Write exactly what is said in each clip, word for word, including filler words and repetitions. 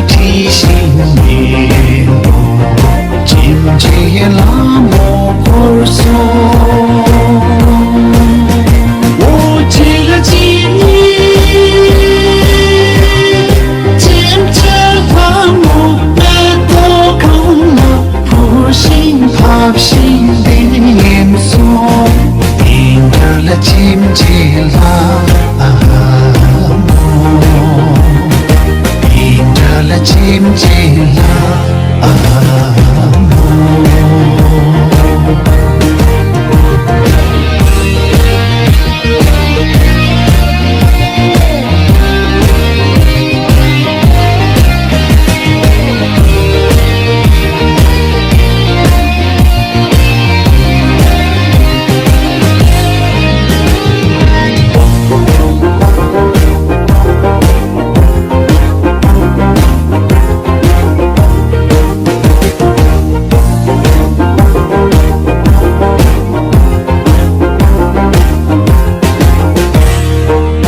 དྲི་ཞིང་ཉེ་འགྲོ་ཁྱིམ་ཆེན་ལ་མོ་འཁོར་སོང་། འོ་ཅི་ལ་ཅི་ཉེ་ཁྱིམ་ཆེན་ལ་མོ་མེ་ཏོག་གང་ལ་འཕུར་ཞིང་འཕགས་ཤིང་ལྡེམ་སོང་། དེ་འདྲ་ལ་ཁྱིམ་ཆེན་ལ་ཨ་མོ། དེ་འདྲ་ལ་ཁྱིམ་ཆེན་ལ་ཨ་མོ།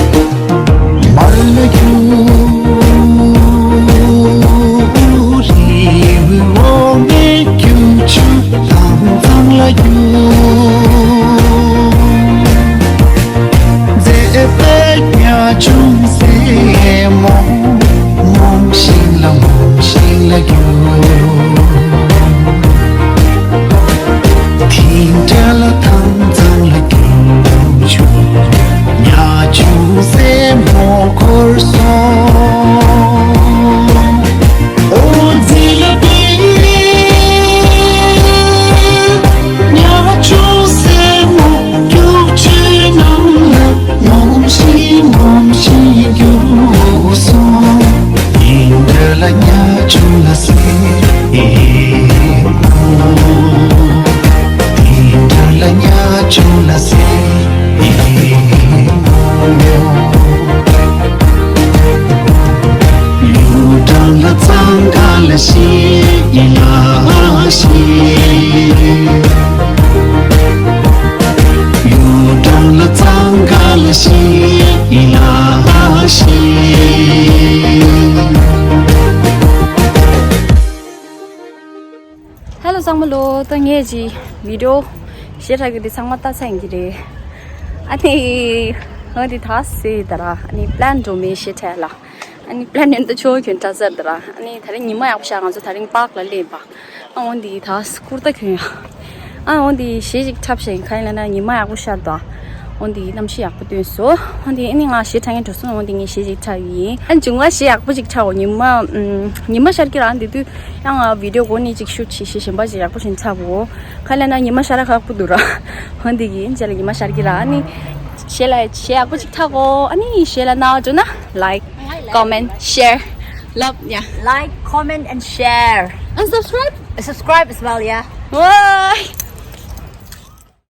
མར་ལ་རྒྱུག་རི་བོ་འོག་ནས་རྒྱུག་ཆུ་དྭངས་གཙང་ལ་རྒྱུག་མཛེས་པའི་ཉ་ཆུང་སེ་མོ། མོ་ཤིང་ལ་མོ་ཤིང་ལ་རྒྱུག་དེ་འདྲ་ལ་དྭངས་གཙང་ལ་རྒྱུག་ཆུ། ཉ་ཆུང་སེ་མོ་འཁོར་སོང་། འོ་ཛི་ལ་པི། ཉ་ཆུང་སེ་མོ་རྒྱུག་ཆུའི་ནང་ལ་མོ་ཤིང་མོ་ཤིང་རྒྱུག་སོང་། དེ་འདྲ་ལ་ཉ་ཆུང་ལ་སེ་མོ། དེ་འདྲ་ལ་ཉ་ཆུང་ལ་སེ་མོ། གཡུ་སྦྲང་ལ་གཙང་ཁ་ལ་ཤི་ཡི་ལ་ཤི། གཡུ་སྦྲང་ལ་གཙང་ཁ་ལ་ཤི་ཡི་ལ་ཤི། ཧེ་ལོ་ཚང་མ་ལོ། ད་ངས་ཅི་བི་ཌི་ཡོ་ཞེ་དྲག་གི་འདི་ཚང་མ་ལྟ་ཚར་ཡིན་གྱི་རེད། ཨ་ནི་འོ་འདི་ད་སེ་ད་ར་ཨ་ནི་པི་ལན་འགྲོ་མེད་ཞེ་དྲག་ལ། ཨ་ནི་པི་ལན་ནི་ད་ཆོ་གྱོན་དྲ་ཚར་ད་ར། ཨ་ནི་ད་རིང་ཉི་མ་ཡག་པོ་ཤག་ང་ཚོ་ད་རིང་པཱག་ལ་སླེབས་པ། ཨ་འོ་འདི་ད་ཀུར་ཏ་གྱོན་ཡ། ཨ་འོ་འདི་གཞས་ཅིག་འཁྲབ་ཤེས་ཡིན་ཁ་ཡིན་ལ་ན་ཉི་མ་ཡག་པོ་ཤར་དོ། འོ་འདི་གནམ་གཤིས་ཡག་པོ་སྟོན་སོ། འོ་འདི་ཨ་ནི་ང་གཞས་འཁྲབ་མཁན་འགྲོ་སོང་། འོ་འདི་ངས་གཞས་ཅིག་འཁྲབ་ཡིན། ཨ་འབྱུང་བ་གཞས་ཡག་པོ་ཅིག་འཁྲབ་འོ། ཉི་མ་ཨམ་ཉི་མ་ཤར་གི་རང་འདི་དུས་ཡང་ང་བི་ཌི་ཡོ་གོ་ནི་ཅིག་ཤུཊ་བྱེད་གཞས་གཞན་པ་ཅིག་ཡག་པོ་ཞིག་འཁྲབ་འོ། ཁ་ལ་ན་ཉི་མ་ཤར་ཁག་པོ་འདུག་ར། འོ་འདི་གི་ཨ་ནི་ལ་ཉི་མ་ཤར་གི་ར། ཨ་ནི་གཞས་ལ་གཞས་ཡག་པོ་ཅིག་འཁྲབ་འོ། ཨ་ནི་གཞས་ལ་ན་འགྲོ་ན་like, comment, share, love, yeah. Like, comment and share. And subscribe. Subscribe as well, yeah. Bye.